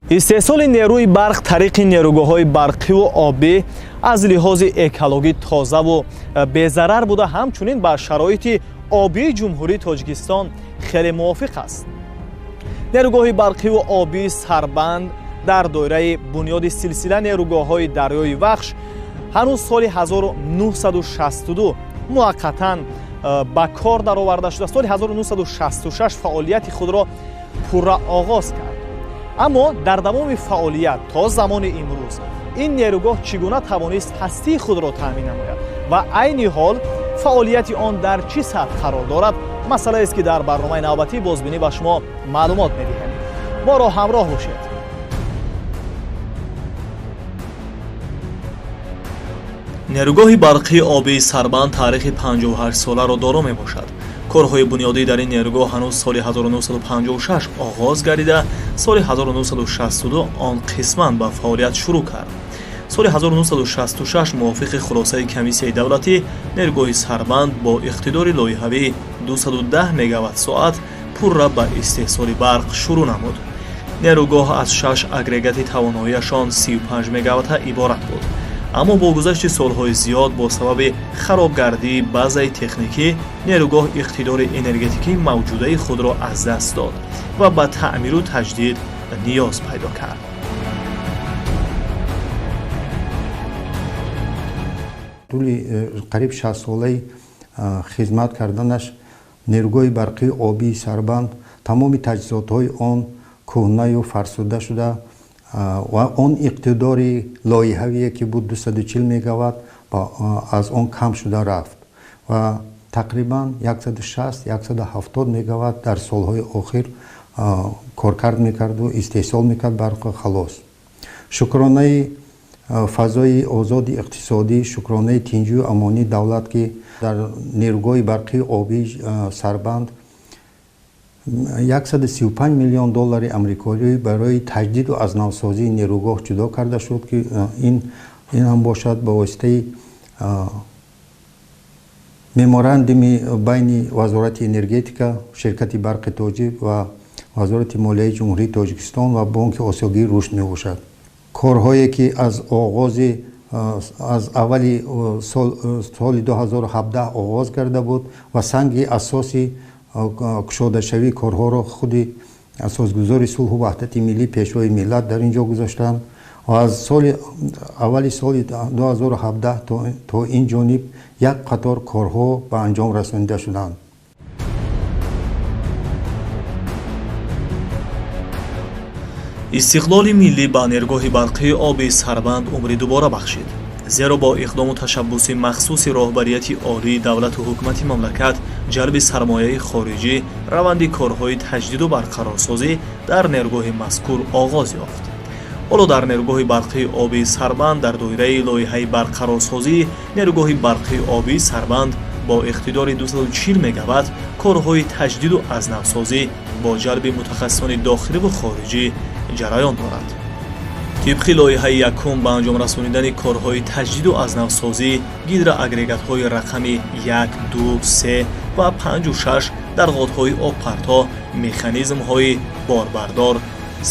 Истеҳсоли нерӯи барқ тариқи нерӯгоҳҳои барқиву обӣ аз лиҳози экологӣ тозаву безарар буда, ҳамчунин ба шароити обии Ҷумҳурии Тоҷикистон хеле мувофиқ аст. Нерӯгоҳи барқиву обии Сарбанд дар доираи бунёди силсила нерӯгоҳҳои дарёи Вахш ҳанӯз соли 1962 муваққатан ба кор дароварда шуда, соли 1966 фаъолияти худро пурра оғоз кард. Аммо дар давоми фаъолият то замони имрӯз ин нерӯгоҳ чӣ гуна тавонист ҳастии худро таъмин намояд ва айни ҳол фаъолияти он дар чӣ сатҳ қарор дорад, масъалаест, ки дар барномаи навбатии бозбинӣ ба шумо маълумот медиҳем. Моро ҳамроҳ бошед. Нерӯгоҳи барқии обии Сарбанд таърихи 58-соларо доро мебошад. Корҳои бунёдӣ дар ин нерӯгоҳ ҳанӯз соли 1956 оғоз гардида, соли 1962 он қисман ба фаъолият шурӯъ кард. Соли 1966 мувофиқи хулосаи комиссияи давлатӣ нерӯгоҳи Сарбанд бо иқтидори лоиҳавии 210 мегаватт-соат пурра ба истеҳсоли барқ шурӯъ намуд. Нерӯгоҳ аз шаш агрегати тавоноияшон 35 мегаватта иборат буд. Аммо бо гузашти солҳои зиёд бо сабаби харобгардии базаи техникӣ нерӯгоҳ иқтидори энергетикии мавҷудаи худро аз даст дод ва ба таъмиру таҷдид ниёз пайдо кард. Тӯли қариб 60-солаи хизмат карданаш нерӯгоҳи барқии обии Сарбанд тамоми таҷҳизотҳои он кӯҳнаю фарсуда шуда ва он иқтидори лоиҳавие, ки буд 240 мегаватт, аз он кам шуда рафт ва тақрибан 160-170 мегаватт дар солҳои охир коркард мекарду истеҳсол мекард барқу халос. Шукронаи фазои озоди иқтисодӣ, шукронаи тинҷию амонии давлат, ки дар нерӯгоҳи барқии обии Сарбанд 135 миллион доллари амрикоӣ барои таҷдиду аз навсозии нерӯгоҳ ҷудо карда шуд, ки ин ҳам бошад ба воситаи меморандуми байни Вазорати энергетика, ширкати барқи тоҷик ва Вазорати молияи Ҷумҳурии Тоҷикистон ва Бонки Осиёгии рушд мебошад. Корҳое, ки аз оғози аз аввали соли 2017 оғоз карда буд ва санги асоси кушодашавии корҳоро худи асосгузори сулҳу ваҳдати миллӣ, Пешвои миллат дар ин ҷо гузоштанд ва аз соли аввали соли 2017 то ин ҷониб як қатор корҳо ба анҷом расонида шуданд. Истиқлоли миллӣ ба нерӯгоҳи барқии обии Сарбанд умри дубора бахшид, зеро бо иқдому ташаббуси махсуси роҳбарияти олии давлату ҳукумати мамлакат, ҷалби сармояи хориҷӣ, раванди корҳои таҷдиду барқарорсозӣ дар нерӯгоҳи мазкур оғоз ёфт. Ҳоло дар нерӯгоҳи барқии обии Сарбанд дар доираи лоиҳаи барқарорсозии нерӯгоҳи барқии обии Сарбанд бо иқтидори 240 мегаватт корҳои таҷдиду азнавсозӣ бо ҷалби мутахассисони дохиливу хориҷӣ ҷараён дорад. Тибқи лоиҳаи якум ба анҷом расонидани корҳои таҷдиду азнавсозӣ гидроагрегатҳои рақами 1, 2, 3 ва 5 6 дар ғотҳои обпарто, механизмҳои борбардор,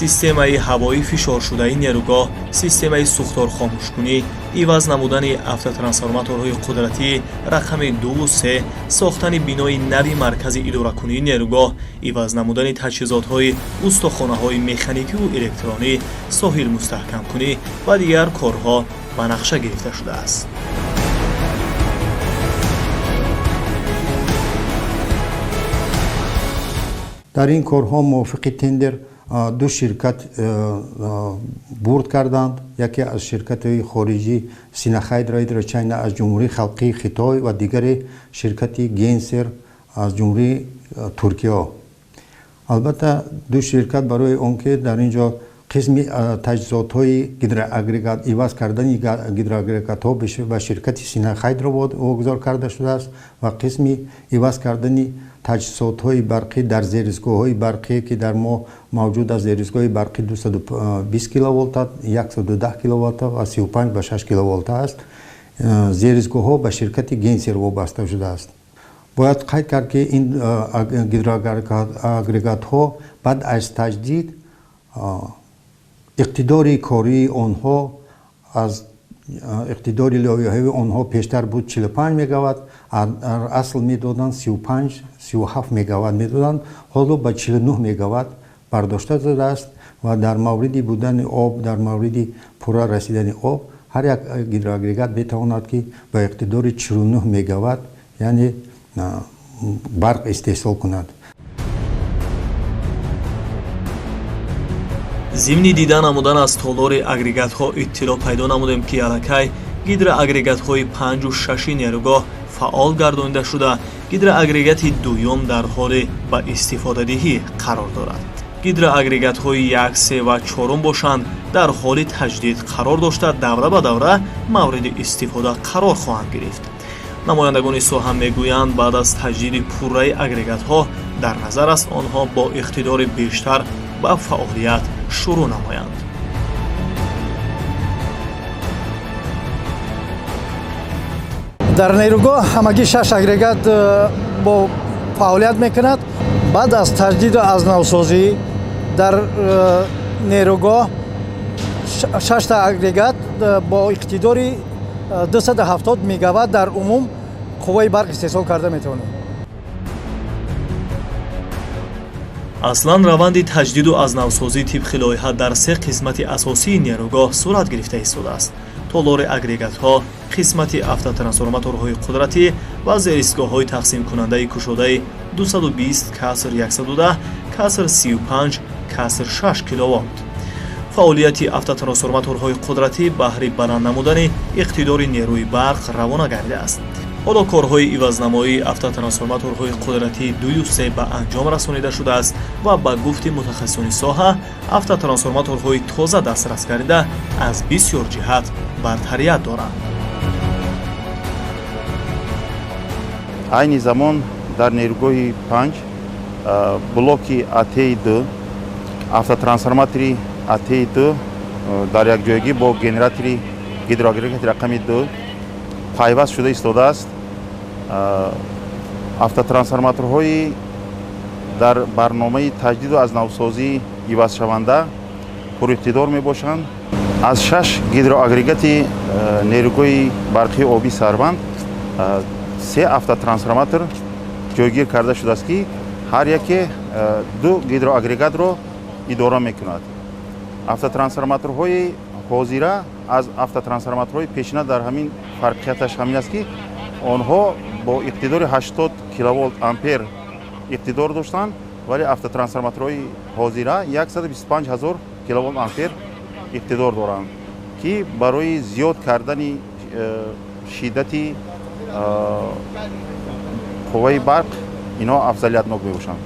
системаи ҳавои фишоршудаи нерӯгоҳ, системаи сӯхторхомӯшкунӣ, иваз намудани автотрансформаторҳои қудратӣ рақами 2 3, сохтани бинои нави маркази идоракунии нерӯгоҳ, иваз намудани таҷҳизотҳои устохонаҳои механикиву электронӣ, соҳил мустаҳкамкунӣ ва дигар корҳо ба нақша гирифта шудааст. Дар ин корҳо мувофиқи тендер ду ширкат бурд карданд. Яке аз ширкатҳои хориҷӣ Синохайдро Чайна аз Ҷумҳурии Халқии Хитой ва дигаре ширкати Генсер аз Ҷумҳурии Туркиё. Албатта, ду ширкат барои он ки дар ин ҷо қисми таҷҳизотҳои гидроагрегат иваз кардани гидроагрегатҳо ба ширкати Синохайдро вогузор карда шудааст ва қисми иваз кардани таҷҳизотҳои барқӣ дар зеристгоҳҳои барқие, ки дар мо мавҷуд аст, зеристгоҳи барқӣ 220 киловолта, 110 киловолта ва 35 ба 6 киловолта аст, зеристгоҳҳо ба ширкати Генсер вобаста шудааст. Бояд қайд кард, ки ин гидроагрегатҳо баъд аз таҷдид Иқтидори кории онҳо аз иқтидори лоиҳавии онҳо пештар буд 45 мегаватт, асл медоданд 35, 37 мегаватт медоданд, ҳоло ба 49 мегаватт бардошта шудааст ва дар мавриди будани об, дар мавриди пурра расидани об ҳар як гидроагрегат метавонад ки ба иқтидори 49 мегаватт, яъне барқ истеҳсол кунад. Зимни дида намудан аз толори агрегатҳо иттилоъ пайдо намудем, ки аллакай гидроагрегатҳои панҷу шаши нерӯгоҳ фаъол гардонида шуда, гидроагрегати дуюм дар ҳоли ба истифодадиҳӣ қарор дорад. Гидроагрегатҳои як, се ва чорум бошанд, дар ҳоли таҷдид қарор дошта, давра ба давра мавриди истифода қарор хоҳанд гирифт. Намояндагони соҳа мегӯянд, баъд аз таҷдиди пурраи агрегатҳо дар назар аст онҳо бо иқтидори бештар ба фаъолият шурӯъ намоянд. Дар нерӯгоҳ ҳамагӣ шаш агрегат бо фаъолият мекунад. Баъд аз таҷдиду аз навсозӣ дар нерӯгоҳ шашта агрегат бо иқтидори 270 мегаватт дар умум қувваи барқ истеҳсол карда метавонем. Аслан раванди таҷдиду аз навсозӣ тибқи лоиҳа дар се қисмати асосии нерӯгоҳ сурат гирифта истодааст: толори агрегатҳо, қисмати автотрансформаторҳои қудратӣ ва зеристгоҳҳои тақсимкунандаи кушодаи 220 каср 110 каср 35 каср 6 киловолт. Фаъолияти автотрансформаторҳои қудратӣ баҳри баланд намудани иқтидори нерӯи барқ равона гардидааст. Ҳоло корҳои ивазнамоии автотрансформаторҳои қудратии дую се ба анҷом расонида шудааст ва ба гуфти мутахассисони соҳа автотрансформаторҳои тоза дастрас гардида аз бисёр ҷиҳат бартарият доранд. Айни замон дар нерӯгоҳи панҷ блоки АТ ду, автотрансформатори АТ ду дар якҷоягӣ бо генератори гидроагрегати рақами ду пайваст шуда истодааст. Автотрансформаторҳои дар барномаи таҷдиду аз навсозӣ ивазшаванда пуриқтидор мебошанд. Аз шаш гидроагрегати нерӯгоҳи барқии обии Сарбанд се автотрансформатор ҷойгир карда шудааст, ки ҳар яке ду гидроагрегатро идора мекунад. Автотрансформаторҳои ҳозира аз автотрансформаторҳои пешина дар ҳамин фарқияташ ҳамин аст, ки онҳо бо иқтидори 80 киловолт ампер иқтидор доштанд, вале автотрансформаторҳои ҳозира 125 ҳазор киловолт ампер иқтидор доранд, ки барои зиёд кардани шиддати қувваи барқ инҳо афзалиятнок мебошанд.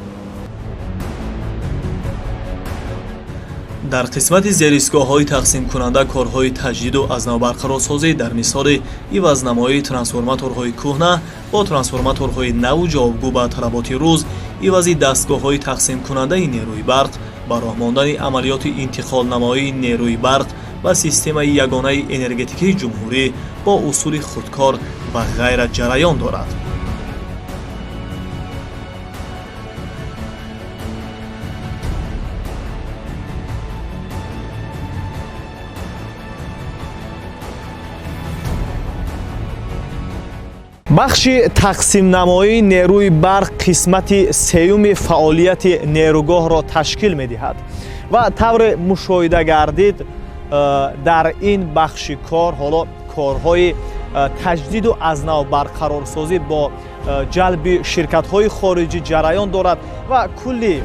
Дар қисмати зеристгоҳҳои тақсимкунанда корҳои таҷдиду аз навбарқарорсозӣ дар мисоли ивазнамоии трансформаторҳои кӯҳна бо трансформаторҳои наву ҷавобгӯ ба талаботи рӯз, ивази дастгоҳҳои тақсимкунандаи нерӯи барқ, ба роҳ мондани амалиёти интиқолнамоии нерӯи барқ ва системаи ягонаи энергетикии ҷумҳурӣ бо усули худкор ва ғайра ҷараён дорад. Бахши тақсимнамоии нерӯи барқ қисмати сеюми фаъолияти нерӯгоҳро ташкил медиҳад ва тавре мушоҳида гардид, дар ин бахши кор ҳоло корҳои таҷдиду аз нав барқарорсозӣ бо ҷалби ширкатҳои хориҷӣ ҷараён дорад ва кулли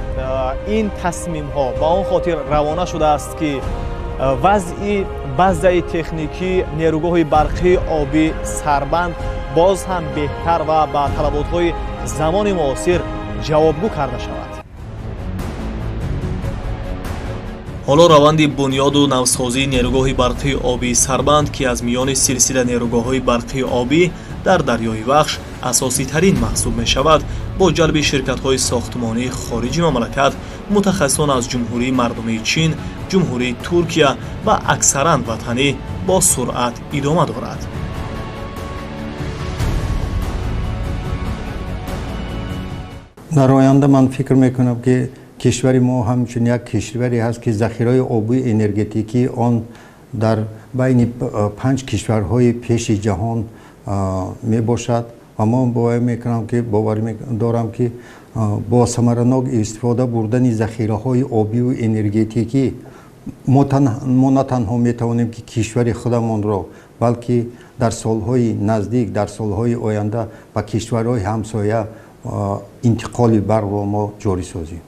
ин тасмимҳо ба он хотир равона шудааст, ки вазъи базаи техникии нерӯгоҳи барқии обӣ Сарбанд боз ҳам беҳтар ва ба талаботҳои замони муосир ҷавобгӯ карда шавад. Ҳоло раванди бунёду навсозии нерӯгоҳи барқии обии Сарбанд, ки аз миёни силсила нерӯгоҳҳои барқии обӣ дар дарёи Вахш асоситарин маҳсуб мешавад, бо ҷалби ширкатҳои сохтмонии хориҷи мамлакат, мутахассисон аз Ҷумҳурии Мардумии Чин, Ҷумҳурии Туркия ва аксаран ватанӣ бо суръат идома дорад. Дар оянда ман фикр мекунам, ки Кишвари мо ҳамчун як кишваре ҳаст, ки захираи обии энергетикии он дар байни 5 кишварҳои пеши ҷаҳон мебошад ва мо бовар мекунам, ки бовар дорам, ки бо самаранок истифода бурдани захираҳои обиву энергетикӣ мо на танҳо метавонем, ки кишвари худамонро, балки дар солҳои наздик, дар солҳои оянда ба кишварҳои ҳамсоя интиқоли барқро мо ҷорӣ созем.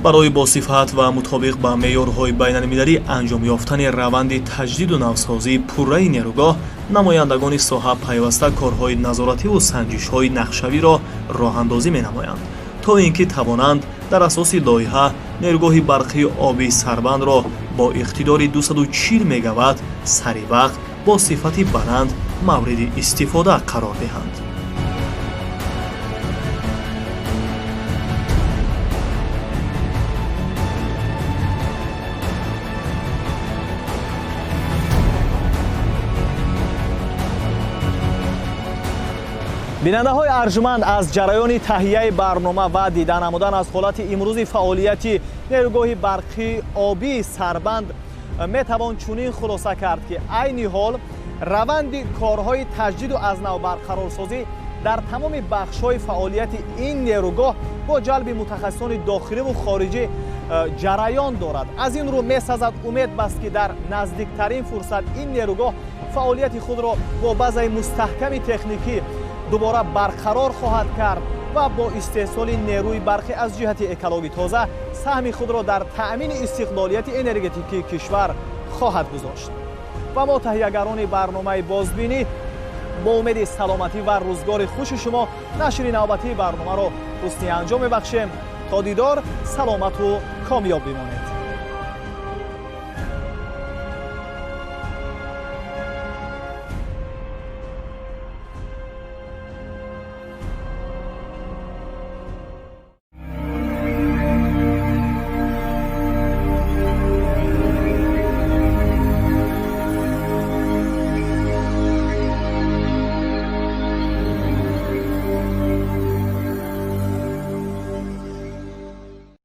Барои босифат ва мутобиқ ба меъёрҳои байналмилалӣ анҷом ёфтани раванди таҷдиду навсозии пурраи нерӯгоҳ, намояндагони соҳа пайваста корҳои назоративу санҷишҳои нақшавиро роҳандозӣ менамоянд, то ин ки тавонанд дар асоси лоиҳа нерӯгоҳи барқии обии Сарбандро бо иқтидори 240 мегаватт сари вақт бо сифати баланд мавриди истифода қарор диҳанд. Бинандаҳои арҷманд, аз ҷараёни таҳияи барнома ва дида намудан аз ҳолати имрӯзи фаъолияти нерӯгоҳи барқии обии Сарбанд метавон чунин хулоса кард, ки айни ҳол раванди корҳои таҷдиду аз нав барқарорсозӣ дар тамоми бахшҳои фаъолияти ин нерӯгоҳ бо ҷалби мутахассисони дохиливу хориҷӣ ҷараён дорад. Аз ин рӯ месазад умед баст, ки дар наздиктарин фурсат ин нерӯгоҳ фаъолияти худро бо базаи мустаҳками техникӣ дубора барқарор хоҳад кард ва бо истеҳсоли нерӯи барқӣ аз ҷиҳати экологӣ тоза саҳми худро дар таъмини истиқлолияти энергетикии кишвар хоҳад гузошт. Ва мо, таҳиягарони барномаи «Бозбинӣ», бо умеди саломатӣ ва рӯзгори хуши шумо нашри навбатии барномаро ҳусни анҷом мебахшем. То дидор, саломату комёб бимонед.